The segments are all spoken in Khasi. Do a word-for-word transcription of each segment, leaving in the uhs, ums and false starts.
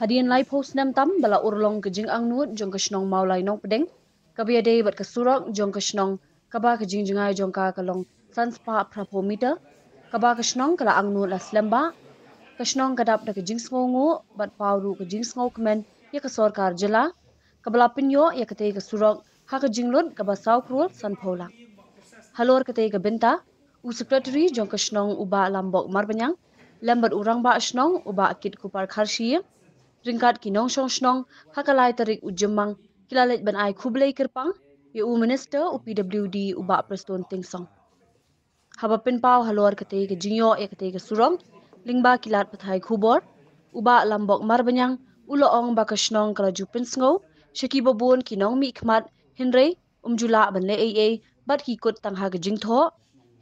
Hadien laiphew snem tam ba la urlong ka jingangnud jong ka shnong Mawlai Nongpdeng, kaba ïadei bad ka surok jong ka shnong, kaba ka jingjngai jong ka ka long san spah phraphew meter, kaba ka shnong ka la angnud la slem bha. Ka shnong ka dap da ka jingsngewnguh bad paw ruh ka jingsngewkmen ïa ka sorkar jylla, kaba la pynïoh ïa katei ka surok ha ka jinglut kaba saw klur sanphew lak. Halor katei ka bynta, u Secretary jong ka shnong u Bah Lambok Marbaniang lem bad u Rangbah Shnong u Bah Kitkupar Kharshi, ryngkat ki nongshong shnong, ha ka lai tarik u Jymmang ki la leit ban ai khublei kyrpang ïa u Minister u P W D u Bah Prestone Tynsong. Haba pynpaw halor katei ka jingïoh ïa katei ka surok lyngba ki lad pathai khubor, u Bah Lambok Marbaniang u la ong ba ka shnong ka la ju pynsngew sha kiba bun ki nongmihkhmat, hynrei ym ju lah ban leh ei ei bad ki kut tang ha ka jingthoh.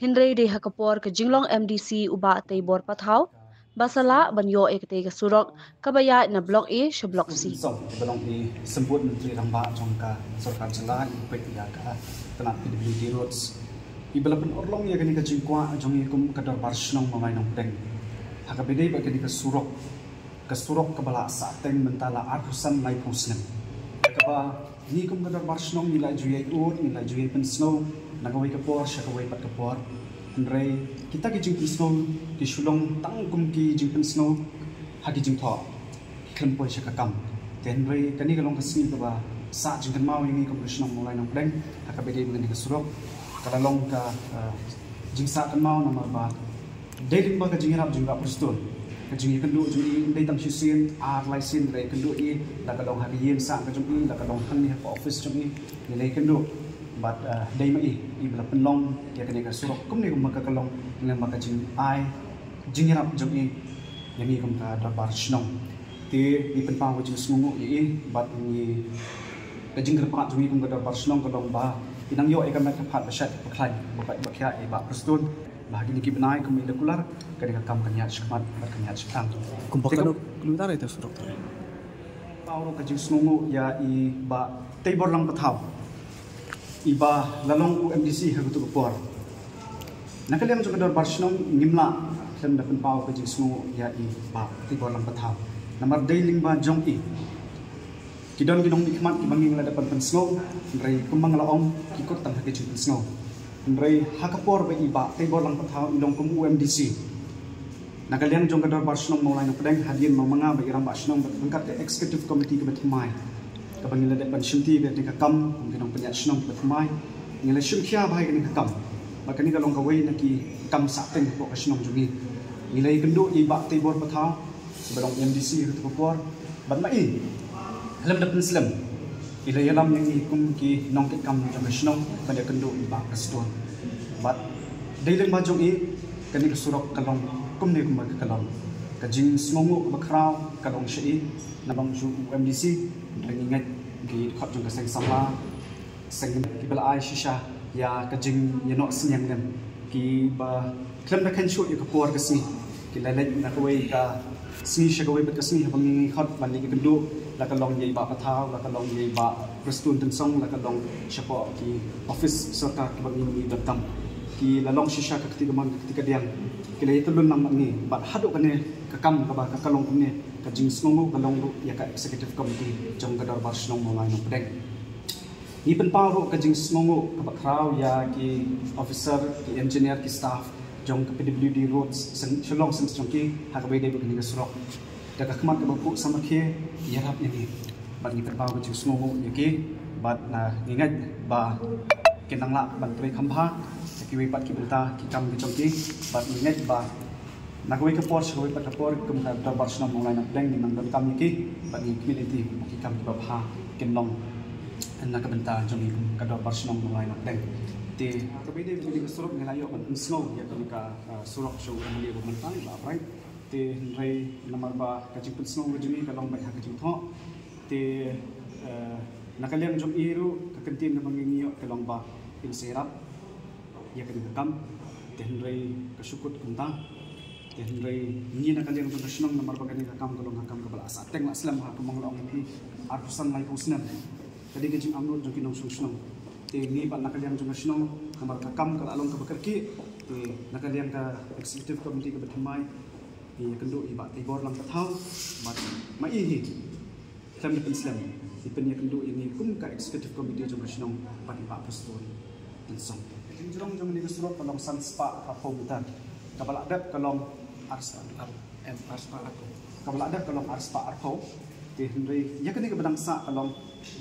Hynrei dei ha ka por ka jinglong M D C u Bah Teibor Pathaw ba sa lah ban ïoh ïa katei ka surok kaba ïaid na Block A sha Block C. Song, ba long i Symbud Myntri Rangbah jong ka Sorkar Jylla, i peit ïa ka tnat P W D Roads, i ba la pynurlong ïa kane ka jingkwah jong i kum ka Dorbar Shnong Mawlai Nongpdeng, ha kaba ïadei bad kane ka surok, ka surok kaba la sahteng mynta la arphew san laiphew snem, kaba ngi kum ka Dorbar Shnong ngi la ju ïai ud, ngi la ju ïai pynsngew na kawei ka por sha kawei pat ka por. Hynrei kita ki jingpynsngew ki shu long tang kum ki jingpynsngew ha ki jingthoh, ki khlem poi sha ka kam. Te hynrei kane ka long ka sngi kaba sah jingkynmaw ïa ngi kum ka shnong Mawlai Nongpdeng, ha kaba ïadei bad kane ka surok. Ka la long ka, eh, jingsah kynmaw namar ba dei lyngba ka jingïarap jong i Bah Prestone, ka jingïakynduh jong i, ym dei tang shisien ar lai sien la ïakynduh i, la ka long ha ka ïing sah ka jong i, la ka long hangne ha ka office jong i, ngi la ïakynduh. Bad, eh, dei ma i i ba la pynlong ïa kane ka surok kumne kumba ka long, lyngba ka jingai jingïarap jong i ïa ngi kum ka Dorbar Shnong. Te ngi pynpaw ka jingsngewnguh ïa i bad ngi, ka jingkyrpad jong ngi kum ka Dorbar Shnong ka long ba i nang ïoh ïa ka met ka phad ba shait ba khlaiñ, ba koit ba khiah ïa i Bah Prestone, ba ha kine ki bnai kumba i la kular, kane ka kam kan ïaid shakhmat bad kan ïaid shaphrang. Kumba katno kilometer ïa ka surok? Pynpaw ruh ka jingsngewnguh ïa i Bah Teibor Lang Pathaw, i ba la long u M D C ha kato ka por. Na ka liang jong ka Dorbar Shnong ngim lah khlem da pynpaw ka jingsngewnguh ïa i Bah Teibor Lang Pathaw, namar dei lyngba jong i ki don ki nongmihkhmat kiba ngi la dep ban pynsngew, hynrei kumba nga la ong, ki kut tang ha ka jingpynsngew. Hynrei ha ka por ba i Bah Teibor Lang Pathaw i long kum u M D C, na ka liang jong ka Dorbar Shnong Mawlai Nongpdeng, hadien ma nga bad i Rangbah Shnong bad ryngkat ka Executive Committee kaba thymmai, kaba ngi la dep ban shimti ïa kane ka kam kum ki nongpynïaid shnong kiba thymmai, ngi la shim khia bha ïa kane ka kam. Bad kane ka long kawei na ki kam sahteng hapoh ka shnong jong ngi. Ngi la ïakynduh ïa i Bah Teibor Pathaw, ba long M D C ha kato ka por, bad ma i, khlem da pynslem, i la ïalam ïa ngi kum ki nongkitkam jong ka shnong ban ïakynduh ïa i Bah Prestone. Bad dei lyngba jong i kane ka surok ka long kumne kumba ka long. Ka jingsngewnguh kaba khraw ka long sha i, namar shu u M D C, hynrei ngi ngeit ki dkhot jong ka seng samla, seng kiba la ai shisha ïa ka jingïanoh sniang lem, kiba khlem da kheiñ shuh ïa ka por ka sngi, ki la leit na kawei ka sngi sha kawei pat ka sngi, haba ngi ngi khot ban ïakynduh, la ka long ïa i Bah Pathaw, la ka long ïa i Bah Prestone Tynsong, la ka long shapoh ki office sorkar kiba ngi ngi donkam, ki la long shisha ka kti kamon ka kti kadiang, ki la ïatylli lang bad ngi. Bad haduh kane ka kam kaba ka, ka long kumne, ka jingsngewnguh ka long ruh ïa ka Executive Committee jong ka Dorbar Shnong Mawlai Nongpdeng. Ngi pynpaw ruh ka jingsngewnguh kaba khraw ïa ki officer, ki engineer, ki staff jong ka P W D Roads, Shillong Central jong ki, ha kaba ïadei bad kane ka surok. Da ka khmat kaba khuid samrkhie, ïarap ïa ngi. Bad ngi pynpaw ka jingsngewnguh ïa ki, bad, ah, ngi ngeit ba kin nang lah ban trei kham bha ha kiwei pat ki bynta ki kam ki jong ki, bad ngi ngeit ba na kawei ka por sha kawei pat ka por, kum ka Dorbar Shnong Mawlai Nongpdeng, ngi nang donkam ïa ki, bad ngi khmih lynti ba ki kam kiba bha kin long na ka bynta jong ngi kum ka Dorbar Shnong Mawlai Nongpdeng. Te kaba ïadei bad kane ka surok, ngi la ïoh ban pynsngew ïa kane ka, ah, surok sha u M L A ba mynta, i Bah Bright. Te hynrei namar ba ka jingpynsngew ka jong ngi ka long beit ha ka jingthoh. Te, eh, na ka liang jong i ruh, ka kyntien kaba ngi ïoh ka long ba in sa ïarap ïa kane ka kam. Te hynrei ka shu kut kumta. Te hynrei ngi na ka liang jong ka shnong, namar ba kane ka kam ka long ka kam kaba la sahteng la slem, ha kumba nga la ong ïa phi, arphew san laiphew snem. Ka dei ka jingangnud jong ki nongshong shnong. Te ngi pat na ka liang jong ka shnong, namar ka kam ka la long kaba kyrkieh, Te na ka liang ka executive committee kaba thymmai, te ïakynduh i Bah Tibor Langkathaw, bad ma i hi khlem da pynslem, i pynïakynduh ïa ngi kum ka executive committee jong ka shnong bad i Bah Prestone Tynsong. Ka jingjrong jong kane ka surok ka long san spah arphew meter. Kaba la dep ka long ar spah. Em, ar spah arphew. Kaba la dep ka long ar spah arphew. Te hynrei ïa kane kaba dang sah ka long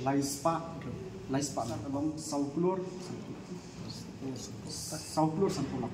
lai spah. Lai spah ka long saw klur. Saw klur sanphew lak.